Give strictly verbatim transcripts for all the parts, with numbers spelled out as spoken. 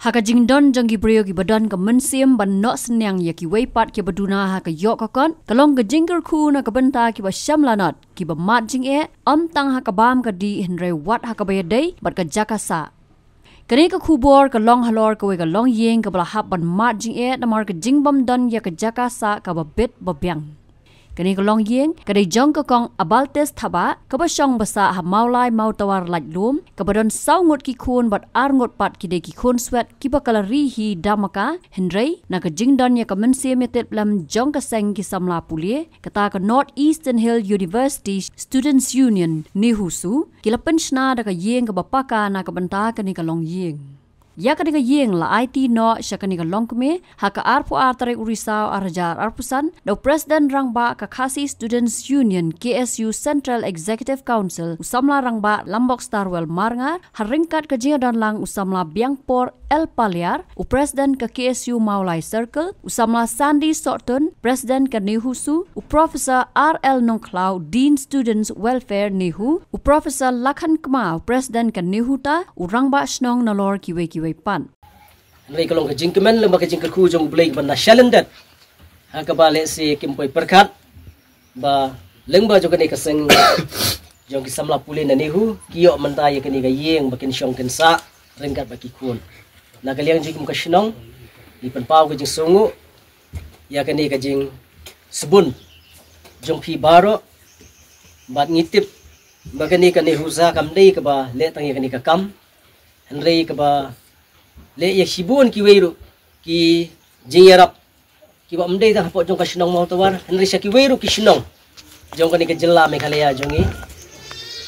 Ha ka jingdon jong ki briew kiba don ka mynsiem ban noh synñiang ïa kiwei pat kiba duna ha ka ïoh ka kot, ka long ka jingkyrkhu na ka bynta kiba sham lanot, kiba mad jingeh, ym tang ha ka bam ka dih hynrei wat ha kaba ïadei bad ka jaka sah. Kane ka khubor ka long halor kawei ka longïing kaba la hap ban mad jingeh namar ka jingbym don ïa ka jaka sah kaba bit ba biang. Kane ka longïing ka dei jong ka kong Abaltes Thabah kaba shong ba sah ha Mawlai Mawtawar Laitlum, kaba don saw ngut ki khun bad ar ngut pat ki dei ki khun swet kiba ka la ri hi da ma ka, hynrei na ka jingdon ïa ka mynsiem ïatiplem jong ka seng ki samla pule, kata ka North Eastern Hill University Students Union, NEHUSU, ki la pynshna da ka ïing kaba paka na ka bynta kane ka longïing. Ïa kane ka ïing la aiti noh sha kane ka longkmie ha ka arphew ar tarik u Risaw ar hajar arphew san da u President Rangbah ka Khasi Students Union, KSU, Central Executive Council, u samla Rangbah Lambok Starwell Marngar, ha ryngkat ka jingïadon lang u samla Biangpor L Paliar, u President ka KSU Mawlai Circle, u samla Sandy Sohtun, President ka NEHUSU, u Professor R L Nongkhlaw, Dean Students Welfare NEHU, u Professor Lakhan Kma, u President ka NEHUTA, u Rangbah Shnong nalor kiwei kiwei pat. Hynrei ka long ka jingkmen lem bad ka jingkyrkhu jong U Blei kaba na shalyndet ha kaba lehse kim poi pyrkhat ba lyngba jong kane ka seng jong ki samla pule na NEHU ki ïoh mynta ïa kane ka ïing ba kin shong kin sah ryngkat bad ki khun. Na ka liang jong ki kum ka shnong ngi pynpaw ka jingsngewnguh ïa kane ka jingsbun jong phi baroh, bad ngi tip ba kane ka NEHUSA kam dei kaba leh tang ïa kane ka kam, hynrei kaba leh ïa shibun kiwei ruh ki jingïarap kiba ym dei tang hapoh jong ka shnong Mawtawar, hynrei sha kiwei ruh ki shnong jong kane ka jylla Meghalaya jong ngi.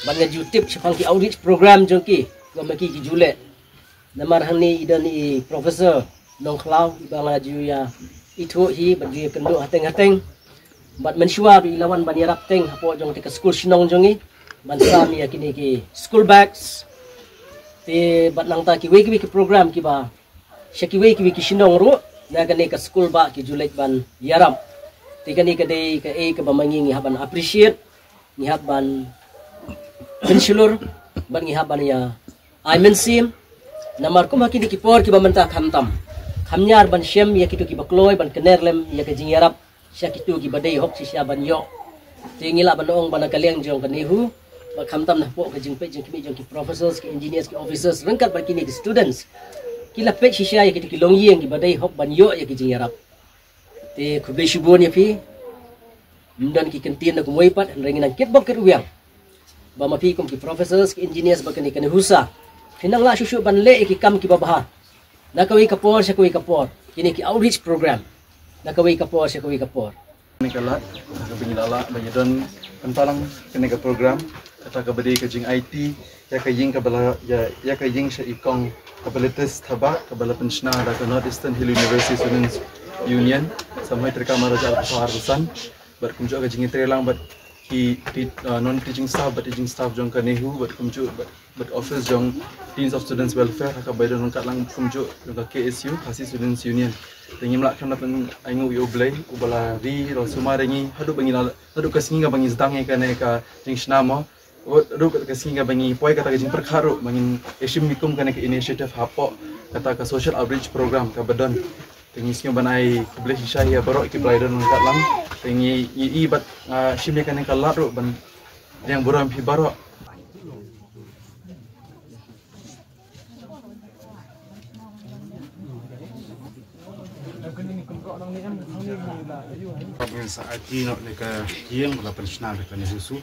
Bad nga ju tip shaphang ki outreach program jong ki, kiba ma ki ki ju leh. Namar hangne i don i Professor Nongkhlaw iba nga ju ïa ithuh hi bad ju ïa kynduh hateng hateng. Bad mynshuwa ruh i la wan ban ïarap teng hapoh jong te ka skul shnong jong ngi ban sam ïa kine ki school bags. Te bad nangta kiwei kiwei ki program kiba sha kiwei kiwei ki shnong ruh na kane ka skul ba ki ju leit ban ïarap. Te kane ka dei kaei kaba ma ngi ngi hap ban appreciate, ngi hap ban pynshlur, bad ngi hap ban ïa ai mynsiem. Namar kum ha kine ki por kiba mynta khamtam kham ñiar ban shem ïa kito kiba kloi ban kner lem ïa ka jingïarap sha kito kiba dei hok shisha ban ïoh. Te ngi lah ban ong ba na ka liang jong ka NEHU, bad khamtam na hapoh ka jingpeit jingkhmih jong ki professors, ki engineers, ki officers ryngkat bad kine ki students, ki la peit shisha ïa kito ki longïing kiba dei hok ban ïoh ïa ki jingïarap. Te khublei shibun ïa phi. Ym don ki kyntien na kumwei pat, hynrei ngi nang kitbok kitrwiang ba ma phi kum ki professors, ki engineers bad kane ka NEHUSA, phi nang lah shuh shuh ban leh ïa ki kam kiba bha na kawei ka por sha kawei ka por. Kine ki outreach program na kawei ka por sha kawei ka por. Kane ka lad kaba ngi la lah ban ïadon pynpaw lang kane ka program, kata kaba dei ka jingaiti ïa ka ïing kaba la, ïa, ïa ka ïing sha i kong Abaltes Thabah kaba la pynshna da ka North Eastern Hill University Students Union, samoi treikam ar hajar arphew san. Bad kumjuh ka jingïatreilang bad ki ti-, uh, non teaching staff bad teaching staff jong ka NEHU, bad kumjuh bad, bad office jong Deans of Students Welfare ha kaba ïadon ryngkat lang kumjuh jong ka KSU, Khasi Students Union. Te ngim lah khlem da pynainguh ïa U Blei uba la ri la sumar ïa ngi haduh ba ngi la, haduh ka sngi kaba ngi sdang ïa kane ka jingshna mo. Ruh kata ka sngi kaba ngi poi kata ka jingpyrkhat ruh ba ngin ïashim ïa kum kane ka initiative hapoh kata ka social outreach program kaba don. Te ngi sngew ban ai khublei shisha ïa baroh kiba la ïadon ryngkat lang. Te ngi, ngi i bad, ah, shim ïa kane ka lad ruh ban ïeng burom phi baroh. Ngin sa aiti noh ne ka ïing ba la pynshna da ka NEHUSU.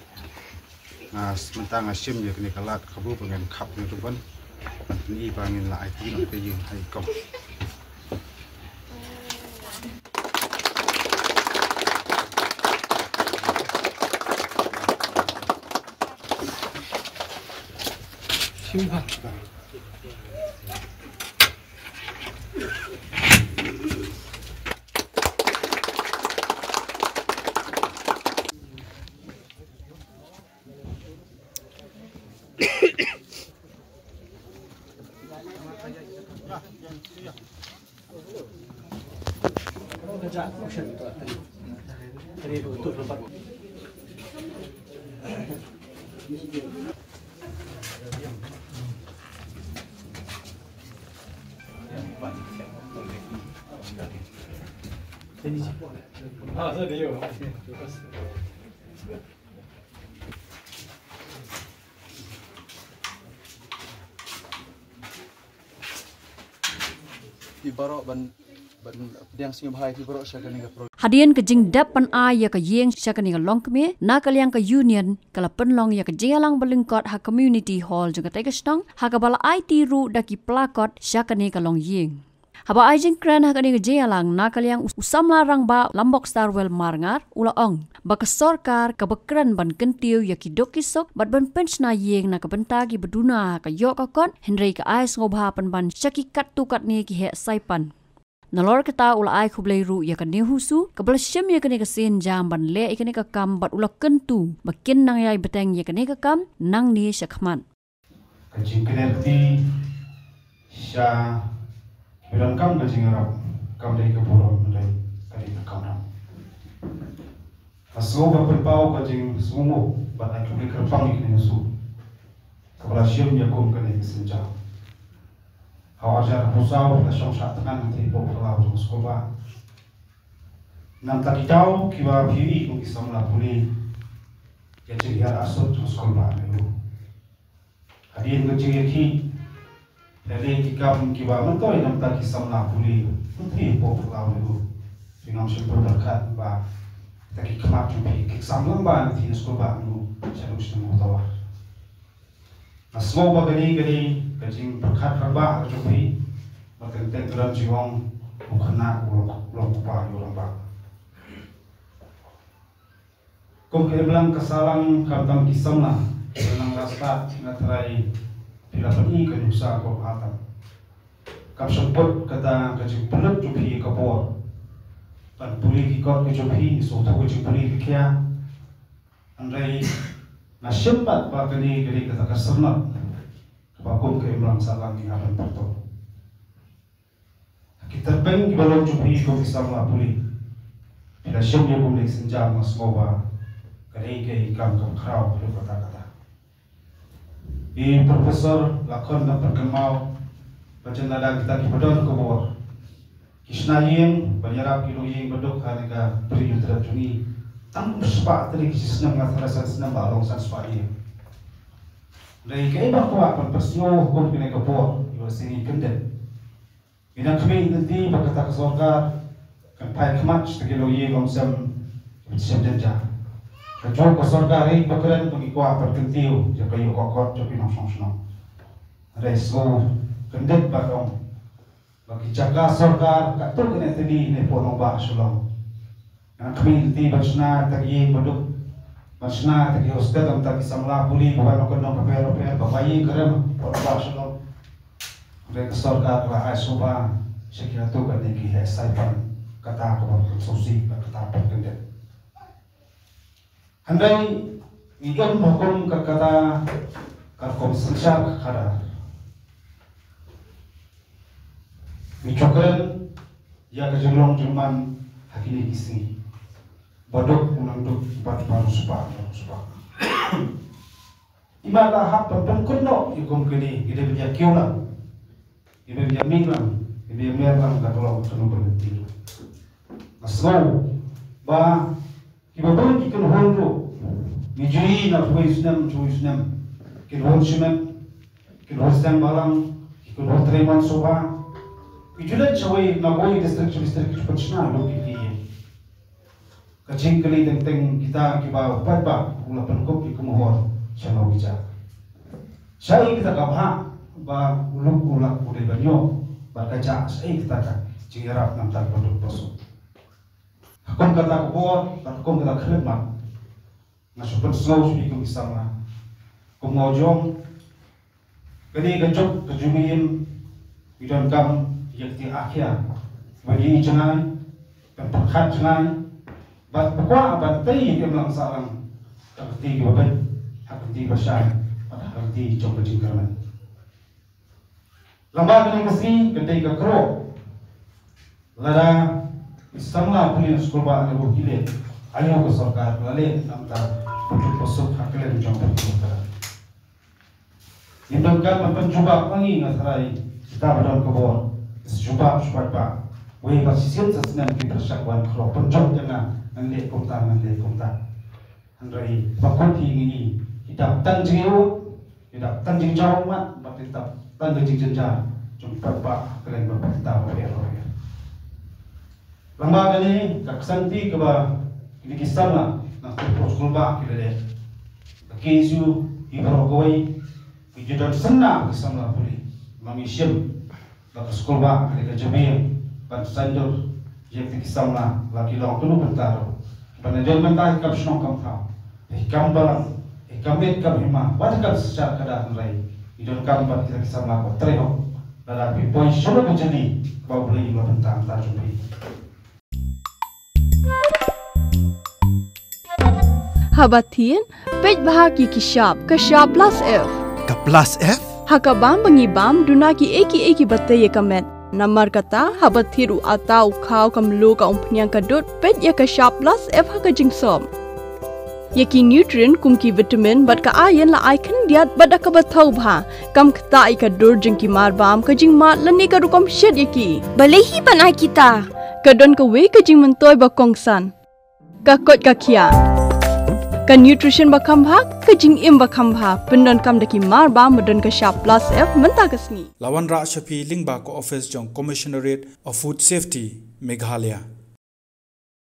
Nga mynta nga shim ïa kane ka lad kabu ba ngan khap ne ruban. Ban pyni ba ngin la aiti noh ka ïing ha i kong. Phi baroh ban, ban pdiang sngewbha ïa phi baroh sha kane ka program. Hadien ka jingdep ban ai ïa ka ïing sha kane ka longkmie, na ka liang ka Union ka la pynlong ïa ka jingïalang ba lyngkot ha Community Hall jong katei ka shnong, ha kaba la aiti ruh da ki placard sha kane ka longïing. Haba ai jingkren ha kane ka jingïalang, na ka liang u, u samla rangbah Lambok Starwell Marngar u la ong ba ka sorkar kaba kren ban kyntiew ïa ki duk ki suk bad ban pynshna ïing na ka bynta kiba duna ha ka ïoh ka kot, hynrei ka ai sngewbha pynban sha ki katto katne ki heh saipan. Nalor kata u la ai khublei ruh ïa ka NEHUSU kaba la shim ïa kane ka sienjam ban leh ïa kane ka kam bad u la kyntu ba kin nang ïai bteng ïa kane ka kam nangne shakhmat. Ka jingkynnoh kti sha kiba donkam ka jingïarap kam dei ka burom, dei ka dei ka kamram. Nga sngew ba pynpaw ka jingsngewnguh bad ai khublei kyrpang ïa ka NEHUSU kaba la shim ïa kum kane ka sienjam. Ha u arhajar arphew saw la shong shah thngan hangtei hapoh phyllaw jong skulbah. Namar ki daw kiba phi ïohi kum ki samla pule ïa ka jinghiar arsut jong skulbah NEHU. Hadien ka jingïakhih, hadien ki kam kiba myntoi namar ki samla pule, myntoi hapoh phyllaw NEHU. Phi ngam shym pyrkhat ba kita ki khmat jong phi ki sam lem ba na ki skulbah NEHU shaduh snem October. Nga sngew ba kane ka dei ka jingpyrkhat rangbah ka jong phi, ba teng teng ka don jingong u khynnah u long, u long u kpa ïa u rangbah. Kum ka imlang ka sahlang khamtam ki samla, ki nang la stad, nga tharai phi la pyni ka nuksa kaba ha tam. Kam shym put kata ka jingpynlut jong phi ka bor ban pule ki kot ka jong phi, sngewthuh ka jingpule ka khiah. Hynrei nga shim pat ba kane ka dei kata ka syrnod kaba kum ka imlang sahlang ngi hap ban pyrto. Ki tyrpeng kiba long jong phi kum ki samla pule, phi la shim ïa kumne ka sienjam, nga sngew ba ka dei ka kam kaba khraw haduh katta katta. I Professor Lakhon dang pynkynmaw ba jan lada kita kiba don ka bor ki shna ïing ban ïarap ki longïing ba duk ha kane ka Bri U Trep jong ngi, tang kum spah tylli ki snem, nga tharai san snem ba long san spah ïing. Hynrei kaei ba kwah ban pynsngew ha kum kane ka por, ïa u sngewthuh kyndit. Ngi dang khmih lynti ba kata ka sorkar kan phai khmat sha ki longïing longsem, shem jynjar. Kajuh ka sorkar hi ba kren ba ngi kwah ban kyntiew ïa ka ïoh ka kot jong ki nongshong shnong. Hynrei sngewthuh kyndit ba ong ba ki jaka sorkar katto katne tylli ne hapoh nongbah Shillong. Ngi khmih lynti ban shna kita ki ïing ba duk, ban shna kita ki hostel, ban shna kita ki samla pule ba wan na ka nong bapher bapher, ba bai ïing kren hapoh nongbah Shillong. Hynrei ka sorkar ka la ai sngewbha sha ki katto katne ki heh saipan, kata kaba pynsngewsih bad kata kaba pynkyndit. Hynrei ngi ïoh hukum ka kata ka rukom synshar ka khadar. Ngi ju kren ïa ka jinglong jingman ha kine ki sngi. Ba duk u nang duk bad ba riewspah u nang riewspah. I mat la hap ban pynkut noh ïa kum kine, ngi dei ban ïa kiew lang, ngi dei ban ïa mih lang, ngi dei ban ïa mer lang da ka long kano ba lynti. Nga sngew ba kiba bun ki kynhun ruh ngi ju ïohi na kawei snem sha kawei snem, kynhun shimet, kynhun seng balang, kynhun trei mon soba, ki ju leit shawei na kawei district sha district ki ju pynshna ïa ki ïing. Ka jingkylli teng teng kita kiba u paidbah u la pynkup ïa ka mohor sha lawei jaka. Shaei kata ka bhah ba u luk u lak u dei ban ïoh bad ka jah shaei kata ka jingïarap na bynta ka duk ka suk. Ha kum kata ka por bad ha kum kata ka khyllipmat, nga shu pynsngew shuh ïa kum ki samla. Kum nga u jong, kane ka juk ka jingim, ngi donkam ïa ka jingakhiah ban ïohi jngai, ban pyrkhat jngai, bad ba kwah ban tei ïa ka imlang sahlang ha ka kti kaba beit, ha ka kti kaba shai, bad ha ka kti jong ka jingkyrmen. Lada kane ka sngi ka dei ka kyrwoh, lada ki samla pule na skulbah na ruh ki leh, aïu ka sorkar ka la leh na bynta ka duk ka suk ha kylleng jong ka pyrthei. Ngim donkam ban pynjubab ma ngi, nga tharai kita ba don ka bor ki sa jubab sha paidbah. Wei ba shisien sa snem ki pyrshah wan khlok pynjot ïa nga, ngan leh kumta, ngan leh kumta. Hynrei ba kut hi ngi, ki dap tang jingïoh, ki dap tang jingjawmat, bad ki dap tang jingjynjar jong paidbah ha kren ba paidbah ba wer ba wer. Lamba kane ka ksanti kaba kine ki samla na sdang skulbah ki la leh. Ka K S U hi baroh kawei ki ju don sngewbha ki samla pule. Ma ngi shim ba ka skulbah ka dei ka jabieng ban saiñdur ïa ki samla la ki long kano bynta ruh. Ban ïa don bynta hi kam shnong kam thaw, hi kam balang, hi kam miet kam hima, wat hi kam synshar ka dak hynrei ngi donkam ban ki samla ko trei hok. Lada phi poi shuh ka jylliew ba U Blei u la bynta mynta jong phi. Haba thied, peit bha ki ki shap, ka shap plus F. Ka plus F? Ha ka bam ba ngi bam, duna ki ei ki ei kiba tei ïa ka met. Namar kata, haba thied u ata, u khaw, ka mluh, ka umphniang, ka dud, peit ïa ka shap plus F ha ka jingsop. Ïa ki nutrient kum ki vitamin bad ka iron la ai khyndiat bad da kaba thaw bha. Kam ktah ïa ka dur jong ki mar bam, ka jingmad lane ka rukom shet ïa ki. Balei hi ban ai kita? Ka don kawei ka jingmyntoi ba kongsan. Ka koit ka khiah. Ka nutrition ba kham bha, ka jingim ba kham bha. Pyndonkam da ki mar bam ba don ka shap plus F mynta ka sngi. La wanrah sha phi lyngba ka office jong Commissionerate of Food Safety, Meghalaya.